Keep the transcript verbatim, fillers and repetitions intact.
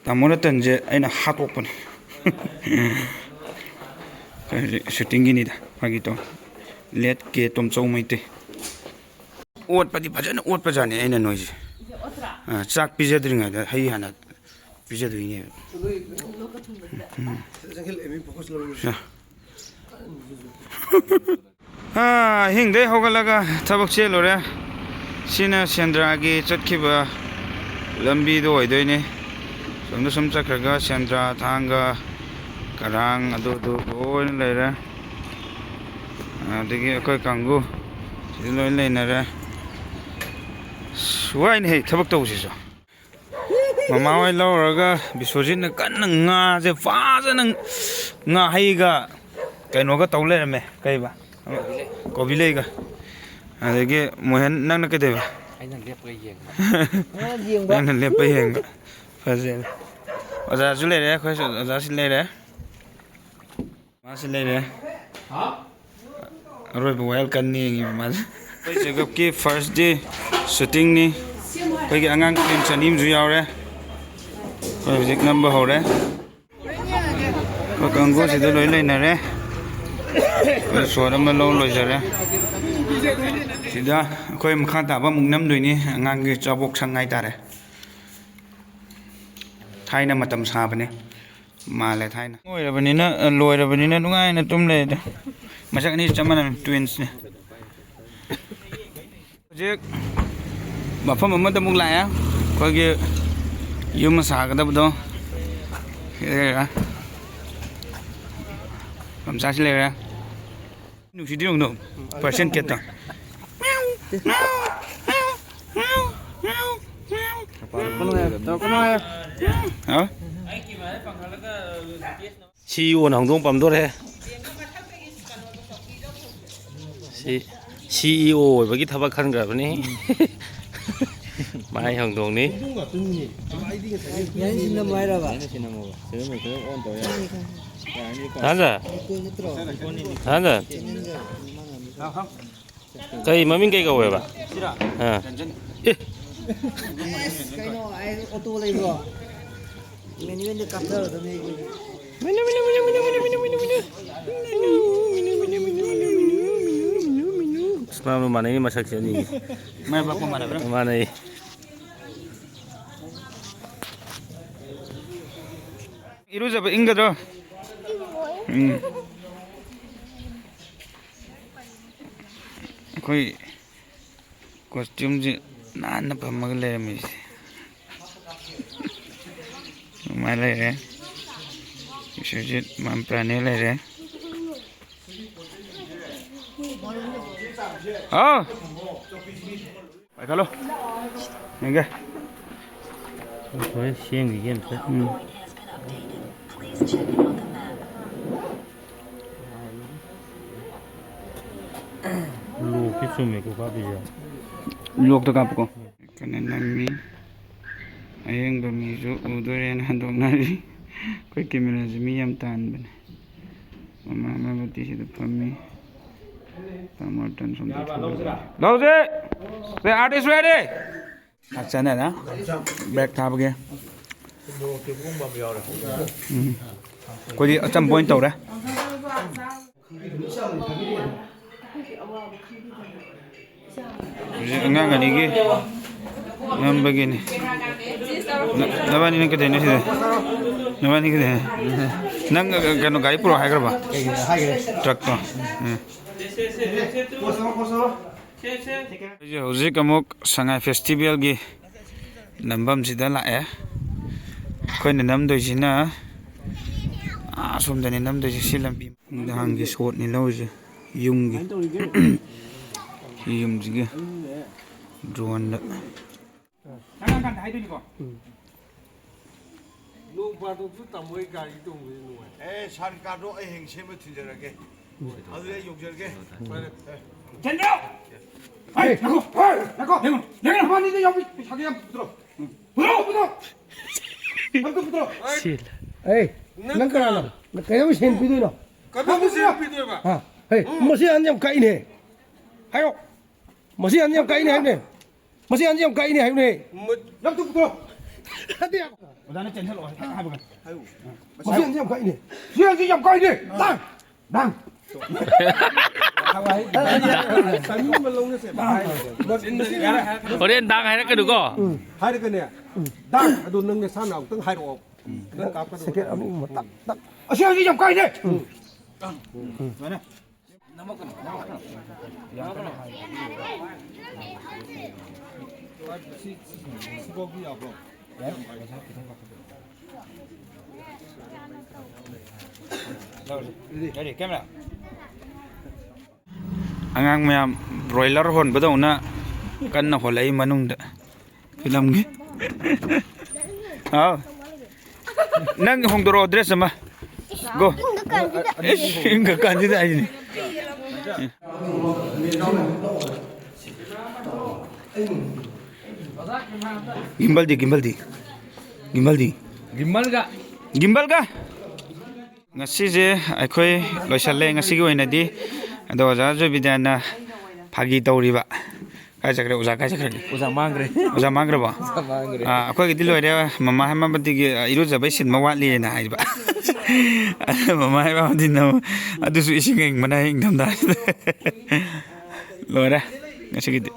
ꯇꯥꯃꯣ ꯔꯇꯟꯁꯦ ꯑꯩꯅ ꯍꯥꯠꯇꯣꯛꯄꯅꯦ꯫ ꯍꯧꯖꯤꯛ ꯁꯨꯇꯤꯡꯒꯤꯅꯤꯗ, ꯐꯥꯒꯤ ꯇꯧ꯫ ꯂꯦꯠ ꯀꯦ ꯇꯣꯝꯆꯧ ꯃꯩꯇꯩ꯫ ꯑꯣꯠꯄꯗꯤ ꯐꯖꯅ ꯑꯣꯠꯄꯖꯥꯠꯅꯤ ꯑꯩꯅ ꯅꯣꯏꯁꯦ꯫ ꯑꯥ, ꯆꯥꯛ ꯄꯤꯖꯗ꯭ꯔꯤꯉꯩꯗ ꯍꯩ ꯍꯥꯟꯅ ꯄꯤꯖꯗꯣꯏꯅꯦꯕ꯫ ꯎꯝ꯫ ꯁꯦ꯫ ꯑꯥ, ꯑꯍꯤꯡꯗꯩ ꯍꯧꯒꯠꯂꯒ ꯊꯕꯛ ꯆꯦꯜꯂꯨꯔꯦ꯫ ꯁꯤꯅ ꯁꯦꯟꯗ꯭ꯔꯥꯒꯤ ꯆꯠꯈꯤꯕ ꯂꯝꯕꯤꯗꯣ ꯑꯣꯏꯗꯣꯏꯅꯦ꯫ ꯁꯣꯝꯗ ꯁꯨꯝ ꯆꯠꯈ꯭ꯔꯒ ꯁꯦꯟꯗ꯭ꯔꯥ, ꯊꯥꯡꯒ, ꯀꯔꯥꯡ ꯑꯗꯨꯗꯨ ꯂꯣꯏꯅ ꯂꯩꯔꯦ꯫ ꯑꯗꯒꯤ ꯑꯩꯈꯣꯏ ꯀꯥꯡꯕꯨ ꯁꯤꯗ ꯂꯣꯏ ꯂꯩꯅꯔꯦ꯫ ꯑꯁ, ꯋꯥꯏꯅꯦꯍꯦ ꯊꯕꯛ ꯇꯧꯕꯁꯤꯁꯨ꯫ ꯃꯃꯥ ꯍꯣꯏ ꯂꯧꯔꯒ ꯕꯤꯁ꯭ꯋꯖꯤꯠꯅ ꯀꯟꯅ ꯉꯥꯁꯦ ꯐꯖꯅ, ꯉꯥꯍꯩꯒ ꯀꯩꯅꯣꯒ ꯇꯧ ꯂꯩꯔꯝꯃꯦ꯫ ꯀꯩꯕ? ꯀꯣꯕꯤ ꯂꯩꯒ꯫ ꯑꯗꯒꯤ ꯃꯣꯍꯦꯟ, ꯅꯪꯅ ꯀꯩꯗꯧꯕ? ꯑꯩꯅ ꯂꯦꯞꯄꯒ ꯌꯦꯡꯕ꯫ ꯅꯪꯅ ꯂꯦꯞꯄ ꯌꯦꯡꯕ꯫ ꯐꯖꯔꯦ꯫ ꯑꯣꯖꯥꯁꯨ ꯂꯩꯔꯦ, ꯑꯩꯈꯣꯏꯁꯨ ꯑꯣꯖꯥꯁꯨ ꯂꯩꯔꯦ꯫ ꯃꯥꯁꯤ ꯂꯩꯔꯦ꯫ ꯑꯔꯣꯏꯕ ꯋꯥꯌꯦꯜ ꯀꯟꯅ ꯌꯦꯡꯉꯤꯕ ꯃꯥꯁꯦ꯫ ꯑꯩꯈꯣꯏ ꯆꯦꯒꯞꯀꯤ first day shootingꯅꯤ꯫ ꯑꯩꯈꯣꯏꯒꯤ ꯑꯉꯥꯡ ꯀ꯭ꯂꯤꯞ ꯆꯅꯤ ꯑꯃꯁꯨ ꯌꯥꯎꯔꯦ꯫ ꯑꯩꯈꯣꯏ ꯍꯧꯖꯤꯛ ꯅꯝꯕ ꯍꯧꯔꯦ꯫ ꯑꯩꯈꯣꯏ ꯀꯥꯡꯒꯨꯁꯤꯗ ꯂꯣꯏ ꯂꯩꯅꯔꯦ꯫ ꯑꯩꯈꯣꯏ ꯁꯣꯠ ꯑꯃ ꯂꯧ ꯂꯣꯏꯖꯔꯦ꯫ ꯁꯤꯗ ꯑꯩꯈꯣꯏ ꯃꯈꯥ ꯇꯥꯕ ꯑꯃꯨꯛ ꯅꯝꯗꯣꯏꯅꯤ꯫ ꯑꯉꯥꯡꯒꯤ ꯆꯥꯕꯣꯛ ꯁꯪ ꯍꯥꯏꯇꯥꯔꯦ꯫ ꯊꯥꯏꯅ ꯃꯇꯝ ꯁꯥꯕꯅꯦ꯫ ꯃꯥꯜꯂꯦ ꯊꯥꯏꯅ꯫ ꯑꯣꯏꯔꯕꯅꯤꯅ, ꯂꯣꯏꯔꯕꯅꯤꯅ ꯅꯨꯡꯉꯥꯏꯅ ꯇꯨꯝ ꯂꯩꯔꯦ꯫ ꯃꯁꯛ ꯑꯅꯤ ꯆꯞ ꯃꯥꯟꯅꯕꯅꯤ, twinsꯅꯦ꯫ ꯍꯧꯖꯤꯛ ꯃꯐꯝ ꯑꯃꯗ ꯑꯃꯨꯛ ꯂꯥꯛꯑꯦ꯫ ꯑꯩꯈꯣꯏꯒꯤ ꯌꯨꯝ ꯁꯥꯒꯗꯕꯗꯣ꯫ ꯁꯤ ꯂꯩꯔꯦ꯫ ꯃꯆꯥꯁꯤ ꯂꯩꯔꯦ꯫ ꯅꯨꯡꯁꯤꯗꯤ ꯌꯦꯡꯉꯨꯅꯣ, Persian catꯇꯣ꯫ ꯍꯥ? ꯁꯤ ꯏ ꯑꯣꯅ ꯍꯧꯗꯣꯡ ꯄꯝꯗꯣꯔꯦ꯫ ꯁꯤ ꯁꯤ ꯏ ꯑꯣ ꯑꯣꯏꯕꯒꯤ ꯊꯕꯛ ꯈꯟꯈ꯭ꯔꯕꯅꯤ꯫ ꯃꯥꯏ ꯍꯧꯗꯣꯡꯅꯤ꯫ ꯌꯥꯏꯁꯤꯟꯅꯕ ꯍꯥꯏꯔꯕ? ꯍꯥꯟꯖ꯫ ꯍꯥꯟꯖ꯫ ꯀꯩ ꯃꯃꯤꯡ ꯀꯩ ꯀꯧꯋꯦꯕ? ꯑꯥ꯫ ꯑꯦ꯫ ꯑꯁ, ꯀꯩꯅꯣ, ꯑꯩ ꯑꯣꯇꯣ ꯂꯩꯕ꯭ꯔꯣ? ꯃꯦꯅꯨꯑꯦꯜꯗ ꯀꯥꯞꯊꯔꯗꯕꯅꯤ ꯑꯩꯈꯣꯏꯗꯤ꯫ ꯃꯤꯅꯨ, ꯃꯤꯅꯨ, ꯃꯤꯅꯨ꯫ ꯁꯨꯃꯥꯏꯅ ꯃꯥꯟꯅꯩ ꯃꯁꯛꯁꯦ ꯑꯅꯤ꯫ ꯃꯥꯏ ꯄꯥꯛꯄ ꯃꯥꯟꯅꯕ꯭ꯔꯥ? ꯃꯥꯟꯅꯩ꯫ ꯏꯔꯨꯖꯕ ꯏꯪꯒꯗ꯭ꯔꯣ? ꯎꯝ꯫ ꯑꯩꯈꯣꯏ ꯀꯣꯁꯇ꯭ꯌꯨꯝꯁꯦ ꯅꯥꯟꯅ ꯐꯝꯃꯒ ꯂꯩꯔꯝꯃꯤꯁꯦ꯫ ꯑꯗꯨꯃꯥꯏꯅ ꯂꯩꯔꯦ꯫ ꯕꯤꯁ꯭ꯋꯖꯤꯠ ꯃꯝꯄ꯭ꯔꯥꯅꯦ ꯂꯩꯔꯦ꯫ ꯍꯥꯎ꯫ ꯄꯥꯏꯈꯠꯂꯣ꯫ ꯌꯦꯡꯒꯦ꯫ ꯍꯣꯔꯦꯟ ꯁꯦꯝꯈꯤꯒꯦ ꯑꯝꯇ꯫ ꯎꯝ꯫ ꯂꯣꯛꯇꯤ ꯆꯨꯝꯃꯦꯀꯣ ꯀꯥꯞꯄꯤꯁꯦ꯫ ꯂꯣꯛꯇ ꯀꯥꯞꯄꯨꯀꯣ꯫ ꯀꯟꯅ ꯅꯝꯃꯤ꯫ ꯑꯌꯦꯡꯕ ꯃꯤꯁꯨ ꯎꯗꯣꯔꯦꯅ ꯍꯟꯗꯣꯛꯅꯔꯤ꯫ ꯑꯩꯈꯣꯏ ꯀꯦꯃꯦꯔꯥꯁꯦ ꯃꯤ ꯌꯥꯝ ꯇꯥꯟꯕꯅꯦ꯫ ꯃꯃꯥ ꯃꯥꯕꯇꯤꯁꯤꯗ ꯐꯝꯃꯤ꯫ ꯇꯥꯃꯣ ꯔꯇꯟ ꯁꯣꯝꯗ ꯊꯣꯛꯂꯛꯑꯦ꯫ ꯂꯧꯁꯦ! The artist ready! ꯆꯥꯛ ꯆꯥꯅꯔꯦ꯫ ꯕ꯭ꯔꯦꯛ ꯊꯥꯕꯒꯤ꯫ ꯎꯝ꯫ ꯑꯩꯈꯣꯏꯗꯤ ꯑꯆꯝꯕ ꯑꯣꯏꯅ ꯇꯧꯔꯦ꯫ ꯍꯧꯖꯤꯛ ꯑꯉꯥꯡ ꯑꯅꯤꯒꯤ ꯅꯝꯕꯒꯤꯅꯤ꯫ ꯅ-, ꯅꯕꯥꯅꯤꯅ ꯀꯩꯗꯧꯔꯤꯅꯣ ꯁꯤꯗ? ꯅꯕꯥꯅꯤ ꯀꯩꯗꯧꯔꯤꯅꯣ? ꯅꯪ, ꯀꯩꯅꯣ, ꯒꯥꯔꯤ ꯄꯨꯔꯛꯑꯣ ꯍꯥꯏꯈ꯭ꯔꯕ? ꯍꯥꯏꯈ꯭ꯔꯦ, ꯍꯥꯏꯈ꯭ꯔꯦ꯫ ꯇ꯭ꯔꯛꯇꯣ꯫ ꯎꯝ꯫ ꯑꯩꯁꯦ ꯍꯧꯖꯤꯛ ꯑꯃꯨꯛ ꯁꯉꯥꯏ ꯐꯦꯁꯇꯤꯚꯦꯜꯒꯤ ꯅꯝꯐꯝꯁꯤꯗ ꯂꯥꯛꯑꯦ꯫ ꯑꯩꯈꯣꯏꯅ ꯅꯝꯗꯣꯏꯁꯤꯅ ꯑꯥ ꯁꯣꯝꯗꯅꯤ ꯅꯝꯗꯣꯏꯁꯤ, ꯁꯤ ꯂꯝꯕꯤ꯫ ꯅꯨꯡꯗꯥꯡꯒꯤ ꯁꯣꯠꯅꯤ ꯂꯧꯔꯤꯁꯦ, ꯌꯨꯝꯒꯤ꯫ ꯁꯤ ꯌꯨꯝꯁꯤꯒꯤ ꯗ꯭ꯔꯣꯟꯗ꯫ ꯆꯪꯉꯀꯥꯟꯗ ꯍꯥꯏꯗꯣꯏꯅꯤꯀꯣ꯫ ꯅꯣꯡ ꯐꯥꯗꯣꯛꯁꯨ ꯇꯥꯃꯣ ꯑꯩ ꯒꯥꯔꯤ ꯇꯣꯡꯕꯁꯦ ꯅꯨꯡꯉꯥꯏ꯫ ꯑꯦ, ꯁꯥꯟ ꯀꯥꯔꯗꯣ ꯑꯩ ꯍꯌꯦꯡ ꯁꯦꯝꯕ ꯊꯤꯟꯖꯔꯒꯦ꯫ ꯑꯗꯨꯗꯤ ꯑꯩ ꯌꯧꯖꯔꯒꯦ꯫ ꯐꯔꯦ, ꯐꯔꯦ꯫ ꯆꯦꯟꯗ꯭ꯔꯣ! ꯍꯩ, ꯉꯥꯏꯈꯣ! ꯉꯥꯏꯈꯣ! ꯌꯦꯡꯉꯨ, ꯌꯦꯡꯉꯨ! ꯅꯕꯥꯅꯤꯗ ꯌꯥꯎꯕꯤ ꯄꯩꯁꯥꯗꯣ ꯌꯥꯝ ꯄꯨꯊꯣꯔꯛꯑꯣ꯫ ꯄꯨꯊꯣꯔꯛꯑꯣ, ꯄꯨꯊꯣꯔꯛꯑꯣ! ꯌꯥꯝ ꯄꯨꯊꯣꯔꯛꯑꯣ! ꯁꯤ꯫ ꯑꯦ, ꯅꯪ ꯅꯪ ꯀꯅꯥꯅꯣ? ꯀꯅꯥꯅꯣ? ꯀꯩꯗꯧꯕꯩ ꯁꯦꯟ ꯄꯤꯗꯣꯏꯅꯣ? ꯀꯩꯗꯧꯕꯩ ꯁꯦꯟ ꯄꯤꯗꯣꯏꯕ? ꯍꯥ? ꯍꯩ, ꯎꯝ꯫ ꯃꯁꯤ ꯑꯍꯟ ꯌꯥꯝ ꯀꯥꯏꯅꯦ꯫ ꯍꯥꯏꯌꯣ꯫ ꯃꯁꯤ ꯑꯍꯟ ꯌꯥꯝ ꯀꯥꯏꯅꯦ ꯍꯥꯏꯕꯅꯦ꯫ ꯃꯁꯤ ꯑꯍꯟꯁꯤ ꯌꯥꯝ ꯀꯥꯏꯅꯦ ꯍꯥꯏꯕꯅꯦ꯫ ꯃ-, ꯅꯪ ꯇꯨ ꯄꯨꯊꯣꯔꯛꯑꯣ꯫ ꯑꯣꯖꯥꯅ ꯆꯦꯟꯁꯜꯂꯛꯑꯣ ꯍꯥꯏꯕꯒ꯫ ꯃꯁꯤ ꯌꯥꯝ ꯀꯥꯏꯅꯦ꯫ ꯁꯤ ꯌꯥꯝ ꯀꯥꯏꯅꯦ꯫ ꯗꯥꯡ! ꯗꯥꯡ! ꯍꯣꯔꯦꯟ ꯗꯥꯡ ꯍꯥꯏꯔꯛꯀꯅꯨꯀꯣ꯫ ꯍꯥꯏꯔꯒꯅꯦ, ꯗꯥꯡ ꯑꯗꯣ ꯅꯪ ꯅꯁꯥꯅ ꯑꯃꯨꯛꯇꯪ ꯍꯥꯏꯔꯛꯑꯣ꯫ ꯁꯦꯀꯦꯟ ꯑꯅꯤ ꯑꯍꯨꯝ ꯇꯛ, ꯇꯛ꯫ ꯑꯁꯤ ꯍꯧꯖꯤꯛ ꯌꯥꯝ ꯀꯥꯏꯅꯦ꯫ ꯑꯉꯥꯡ ꯃꯌꯥꯝ ꯕ꯭ꯔꯣꯏꯂꯔ ꯍꯣꯟꯕꯗꯧꯅ ꯀꯟꯅ ꯍꯣꯜꯂꯛꯏ ꯃꯅꯨꯡꯗ꯫ ꯐꯤꯂꯝꯒꯤ꯫ ꯍꯥꯎ꯫ ꯅꯪ ꯍꯣꯡꯗꯣꯔꯛꯑꯣ ꯗ꯭ꯔꯦꯁ ꯑꯃ꯫ ꯒꯣ꯫ ꯏꯪꯉꯀꯥꯟꯁꯤꯗ꯫ ꯏꯁ, ꯏꯪꯉꯀꯥꯟꯁꯤꯗ ꯍꯥꯏꯁꯤꯅꯤ꯫ ꯒꯤꯝꯕꯜꯗꯤ, ꯒꯤꯝꯕꯜꯗꯤ? ꯒꯤꯝꯕꯜꯗꯤ? ꯒꯤꯝꯕꯜꯒ꯫ ꯒꯤꯝꯕꯜꯒ? ꯉꯁꯤꯁꯦ ꯑꯩꯈꯣꯏ ꯂꯣꯏꯁꯜꯂꯦ ꯉꯁꯤꯒꯤ ꯑꯣꯏꯅꯗꯤ꯫ ꯑꯗꯣ ꯑꯣꯖꯥ ꯖꯣꯏꯕꯤꯗ꯭ꯌꯥꯅ ꯐꯥꯒꯤ ꯇꯧꯔꯤꯕ꯫ ꯀꯥꯏ ꯆꯠꯈ꯭ꯔꯦ ꯑꯣꯖꯥ? ꯀꯥꯏ ꯆꯠꯈ꯭ꯔꯒꯦ? ꯑꯣꯖꯥ ꯃꯥꯡꯈ꯭ꯔꯦ꯫ ꯑꯣꯖꯥ ꯃꯥꯡꯈ꯭ꯔꯕꯣ? ꯑꯣꯖꯥ ꯃꯥꯡꯈ꯭ꯔꯦ꯫ ꯑꯥ, ꯑꯩꯈꯣꯏꯒꯤꯗꯤ ꯂꯣꯏꯔꯦ꯫ ꯃꯃꯥ ꯍꯥꯏꯃꯝꯕꯗꯒꯤ, ꯑ, ꯏꯔꯨꯖꯕꯩ ꯁꯤꯟꯕ ꯋꯥꯠꯂꯤꯅ ꯍꯥꯏꯕ꯫ ꯑꯗ ꯃꯃꯥ ꯍꯥꯏꯃꯝꯕꯗꯤꯅ ꯑꯃꯨꯛ, ꯑꯗꯨꯁꯨ ꯏꯁꯤꯡ ꯑꯏꯪꯕꯅ ꯏꯪꯊꯝꯊꯥꯁꯤꯗ꯫ ꯂꯣꯏꯔꯦ ꯉꯁꯤꯒꯤꯗꯤ꯫